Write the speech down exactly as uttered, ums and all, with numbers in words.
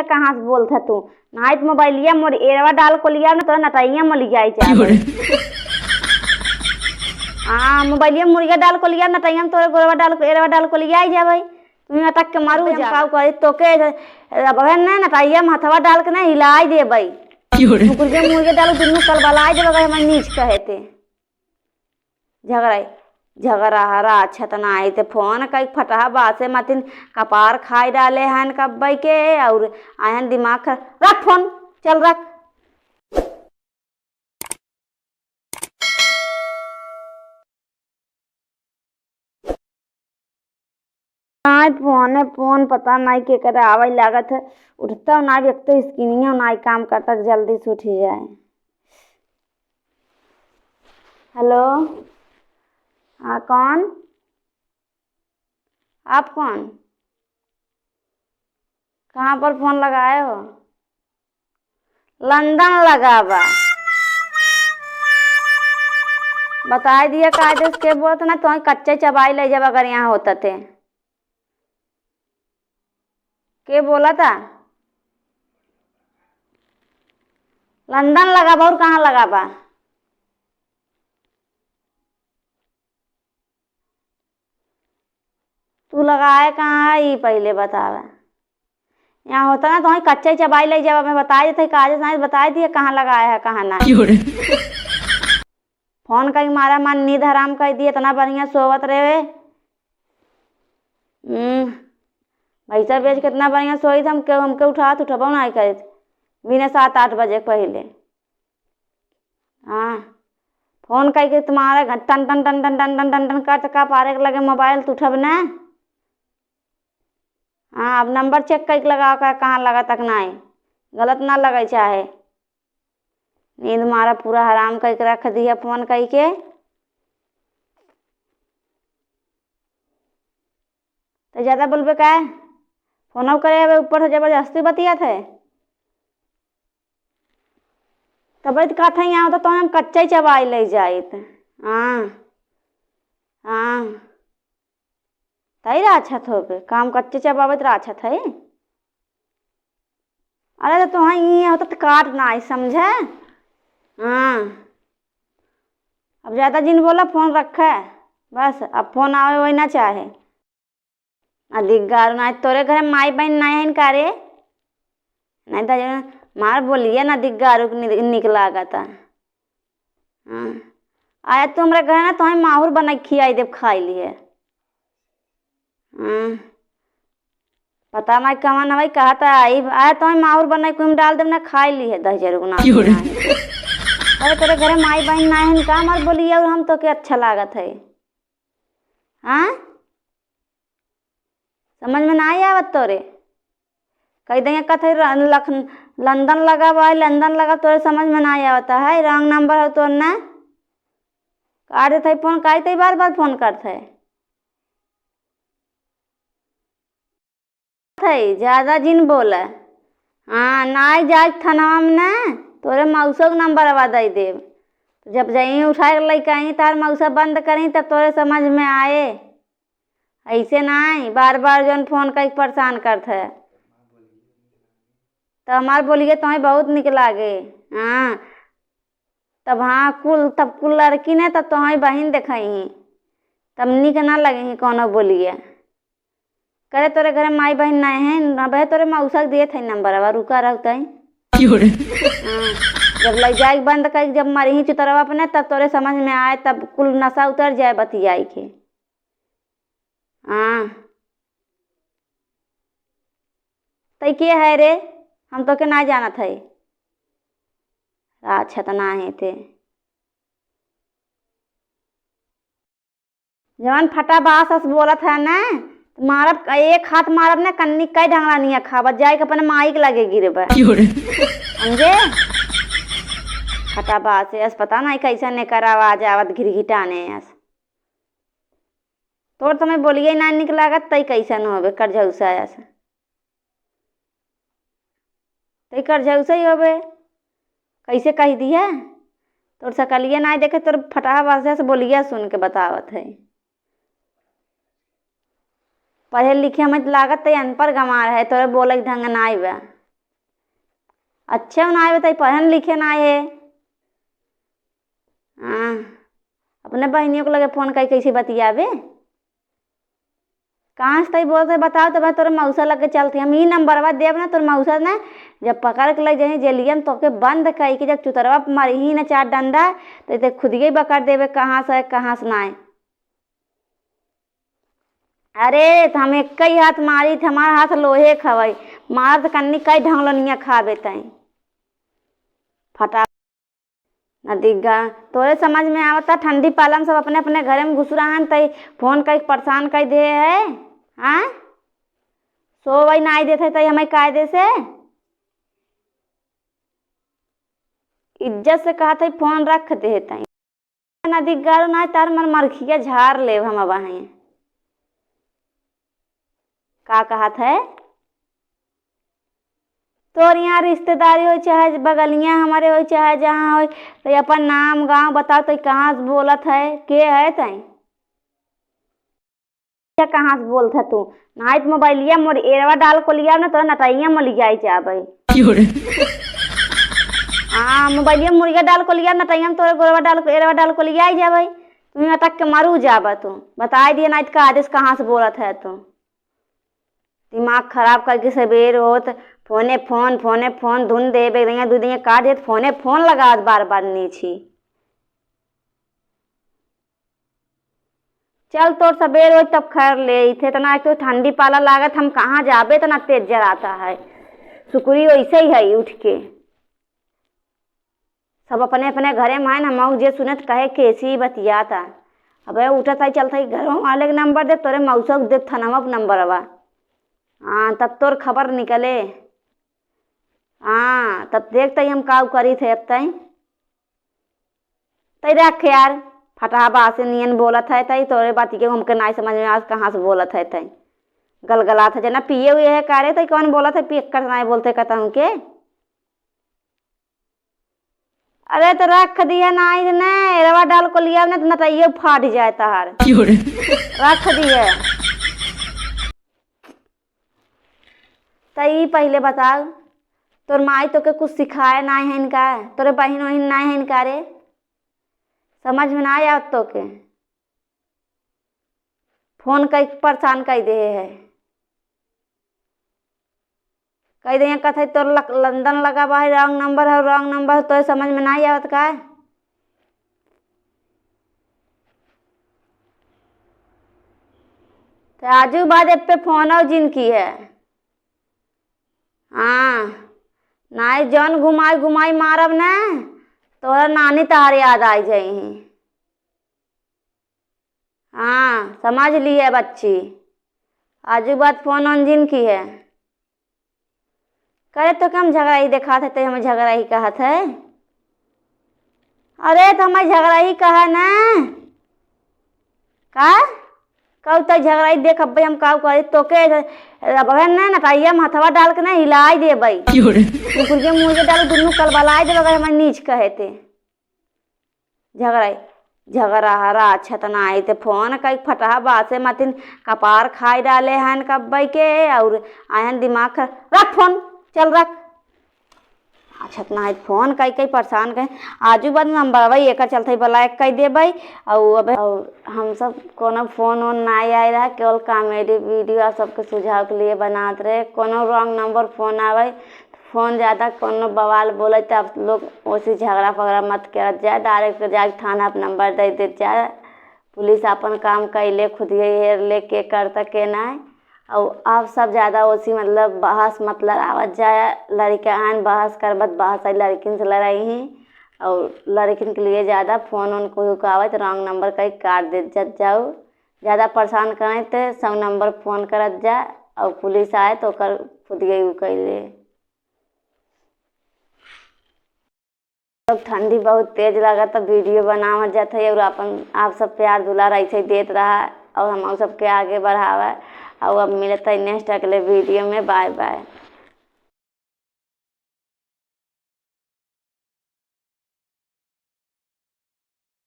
कहाँ से बोलत है तू? नाहीं त मोबाइलिया मोर एरवा डाल कोलिया में तोरा नटैया में लियाई जाबे। हाँ, मोबाइलिया मुर्गिया डाल कोलिया नटैया में तोरे गोरवा डाल एरवा डाल कोलिया आई जाबे। तू अटक के मरू जा। पाऊ करी तोके अब है ना नटैया में हथवा डाल के ना हिलाई देबे। मुर्गिया मुर्गिया डाल दुनू कलबलाई देबे, अगर हमार नीच कहे ते। झगड़ा, झगड़ा हरा छतना आई ते फोन कई फटहा बासे मतिन कपार खाई डाले हन कब्बई के, और आयन दिमाग खराब। रख फोन, चल रख। नाहीं फोने फोन पता नाहीं के करे आवै लागत है, उठता नाहीं, एक तो स्क्रीनिया नाहीं काम करता, जल्दी से उठी जाए। हेलो, हाँ कौन? आप कौन? कहाँ पर फोन लगाए हो? लंदन लगा बा। बताई दिया कायदे से के बोलत ना, तोही कच्चे चबाई ले जाब अगर यहाँ होता ते। के बोला था? लंदन लगा बा, और कहाँ लगा बा? तू लगाए कहाँ है, ई पहिले बतावे। यहाँ होता ना, तोही कच्चा ही चबाई ले जाब, मैं बताई देते, काजे से बताई दिए कहाँ लगाए है, कहाँ ना। क्यों रे? फोन कई मारा मन नींद हराम कर दिए, इतना बढ़िया सोवत रहे। हम्म, भैंसा बेच के इतना बढ़िया सोई थे, हमके, हमके उठात उठबो नाहीं करित, बिना सात आठ बजे के पहिले। हाँ, फोन कई के तुम्हारा घर टन टन टन टन टन टन टन टन करत का पारे के लगे मोबाइल तू उठब ना। हाँ, अब नंबर चेक कई के लगाओ का, कहाँ लगा तक नाहीं, गलत ना लगे चाहे। नींद मारा पूरा हराम कई के रख दिया फोन कई के। तो ज्यादा बोलबे का? फोनौ करे अब ऊपर से जबरदस्ती बतियात है। तब तो कहत है यहाँ होता तो हम कच्चा ही चबाई ले जाइत। हाँ, हाँ। तई राछत होबे, काम कच्चे चबावत राछत है। अरे तो तोहाँ ई होता तो काट ना आई, समझे? हाँ, अब ज्यादा जिन बोला, फोन रखे। बस, अब फोन आवे वही ना चाहे। ना दिग्गारू ना, तोरे घरे माई बहन ना है का रे? नहीं तो मार बोलिए ना दिग्गारू के नि-, निक लागता। हाँ। आया तू हमरे घर ना, तोहे माहुर बना के खियाई देब, खाई लिए। हाँ। पता नहीं कवन हवे, कहा त आई, आया तोहे माहुर बना के कुम डाल देब ना, खाई लिए दही जरूर ना। क्यों रे? अरे तोरे घरे माई बहन ना है का, मार बोलिए और हम तोके अच्छा लागत है। हाँ? समझ में नाहीं आवत तोरे? कई देंगे कथे र-, लखन-, लंदन लगा बा, लंदन लगा, तोरे समझ में नाहीं आवत है, wrong number है तोर ना। काट देत है फोन, काहे ते बार बार फोन करत है? है, ज्यादा जिन बोले। हाँ, नाहीं जाए थनवा में ना, तोरे मौसो के नंबरवा दे देब। जब जहीं उठा के लइके आई, तार मौसा बंद करी, तब तोरे समझ में आए। ऐसे नाहीं, बार बार जौन फोन कइके परेशान करत है। तो हमार बोलिए तोहे बहुत निक लागे। हाँ, तब हाँ, कुल, तब कुल लड़की ने तब तोहे बहिन देखई ही, तब निक ना लगे ही कौनो बोलिए। करे तोरे घरे माई बहिन नाहीं है, ना बहे तोरे मौसा के दिए थे नंबर, अब रुका रहते हैं। क्यों रे? हाँ, जब लइ जाए बंद कर, जब मरी ही चुतरवा अपने, तब तोरे समझ में आए, तब कुल नशा उतर जाए बतियाई के। हाँ। तई के है रे? हम तोके ना जानत है। राछत ना है ते। जवन फटा बास अस बोलत है ना, तो मारब, एक हाथ मारब ना, कन्नी कई ढंगला निया खाबत, जाए के अपने माई के लगे गिरबे। क्यों रे? समझे? फटा बास अस, पता नहीं कैसे नेकर आवाज आवत घिरघिटाने अस। तोर तो मैं बोलिए ना निक लागत, तई कैसन होबे, करझौसा अस। तई करझौसा ही होबे, कैसे कह दिया? तोर सकलिया नाहीं देखे, तोर फटाहा भाषा से बोलिया सुन के बतावत है। पढ़े लिखे में तो लागत है अनपढ़ गंवार है, तोरे बोले के ढंग नाहीं बा। अच्छे नाई बताई, पढ़न लिखे नाई है। हाँ, अपने बहिनियों के लगे फोन कई कैसे बतियाबे? कहाँ से तई बोलत है बताओ, तब तोरे मौसा लगे चलते। हम ई नंबरवा देब ना, तोर मौसा ना जब पकड़ के ले जाई जेलिया में, तोके बंद कई के जब चुतरवा पे मारी ही ना चार डंडा, तो ते खुदिये बकड़ देबे कहाँ से, कहाँ से नाई। अरे, त हम एक्कई हाथ मारी, त हमार हाथ लोहे क हवई। मारत कन्नी कई ढंगलनिया खाबे तई। फटा नदीगा, तोरे समझ में आवता, ठंडी पाला में सब अपने अपने घरे में घुसुरा हन, तई फोन कई परेशान कई दे है। हाँ, सोवई नाई देत है तई हमें कायदे से। इज्जत से कहत है फोन रख दे है तई। नदीगारो नाई तार मर मरखिया झार लेब हम अब हैं। का कहत है? तोर यहाँ रिश्तेदारी होई चाहे बगलिया हमारे होई चाहे जहाँ होई, तो अपन नाम गाँव बताओ, तो कहाँ से बोलत है, के है तई? कहाँ से बोलत है तू? नाई त मोबाइलिया मोर एरवा डाल को लिया ना, तोरा नटैया में लियाई जाबे। क्यों रे? हाँ, मोबाइलिया मुर्गा डाल को लिया, नटैया में तोरे गोरवा डाल को, एरवा डाल को लियाई जाबे। तू यहाँ तक के मरू जाबा तू। बताई दिए नाई त का आदेश कहाँ से बोलत है तू। दिमाग खराब करके सबेर होत फोने फोन, फोने फोन, धुन देबे, एक दिन, दू दिन काट देत, फोने फोन लगावत बार बार नीची। चल, तोर सबेर होई तब खैर ले, इथे इतना एक तो ठंडी पाला लागत, हम कहाँ जाबे, इतना तेज जराता है। सुकुरी वैसे ही है उठ के। सब अपने अपने घरे में है न, मऊ जे सुनत कहे कैसी बतियाता। अबे उठत है, चलत है घरों वाले के नंबर दे, तोरे मौसा के दे थनवा के नंबरवा। हाँ, तब तोर खबर निकले। हाँ, तब देखते ही हम काऊ करी थे अब तई। तई रख यार, फटहा बासे नियन बोलत है तई, तोरे बाती के हमके नाई समझ में आज कहाँ से बोलत है तई। गलगलात है जना पिए हुए है का रे, तई कौन बोलत है पियक्कड़ नाई बोलते कहता हूँ के। अरे तो रख दिया नाई ने, एरवा डाल को लिया ना तो नटैयो फाट जाए तहार। क्यों रे? रख दिए। त ई पहिले बताओ, तोर माई तोके कुछ सिखाए नाई हइन का? तोरे बहिन वहिन नाई हइन का रे? समझ में नाई आवत तोके? फोन कई परेशान कई देहे है। कई दे कथे तोर लक-, लंदन लगा बा है, wrong number है, wrong number है, तोरे समझ में नाई आवत का? त आजू बाद एप पे फोन और जिन किहे। हाँ, नाई जौन घुमाई घुमाई मारब ना, तोहरा नानी तहार याद आई जाई। हाँ, समझ लिहे बच्ची, आजू बाद फोन ओन जिन किहे। करे तोके हम झगड़ाही देखात है, ते हमें झगड़ाही कहत है। अरे, तो हमें झगड़ाही कहा ना। का? कब तक झगड़ाही देख, अब्बे हम काऊ करी तोके। अब है ना, नटाइया में हथवा डाल के ना हिलाई देबई। क्यों रे? मुर्गे मुर्गे डाल दुनू कलबलाई देबे, अगर हमें नीच कहे ते। झगड़ा, झगड़ा हरा छतना आई ते फोन कई फटहा बासे मतिन कपार खाई डाले हन कब्बई के और आयन दिमाग खर-, रख फोन, चल रख। आ छतना आई फोन कई कई परेशान कई, आजू बाद नंबर वही एकर चलते ब्लॉक कई देबई। और अब और हम सब कोनो फोन वोन ना आए रहा, केवल कॉमेडी वीडियो आप सबके सुझाव के लिए बनात रहे। कोनो रॉन्ग नंबर फोन आवे, फोन ज्यादा कोनो बवाल बोले त आप लोग ओसी झगड़ा फगड़ा मत करत जाए, डायरेक्ट जाके थाना पे नंबर दे देत जाए। पुलिस आपन काम कैले खुद ही हेर ले के करता के नाय। और आप सब ज्यादा ओसी मतलब बहस मत लड़ावत जाए, लड़िका आन बहस करबत बहस आई लड़किन से लड़ाई ही। और लड़किन के लिए ज्यादा फोन उन को आवे तो रॉन्ग नंबर कहीं काट देत जात जाऊ। ज्यादा परेशान करें तो सौ नंबर फोन करत जा और पुलिस आए तो ओकर खुद ही उ कैले। लोग ठंडी बहुत तेज लगा, तो वीडियो बनावत जात है और अपन आप सब प्यार दुलार ऐसे ही देत रहा और हम सबके आगे बढ़ावा। और अब मिलत है नेक्स्ट अगले वीडियो में। Bye bye.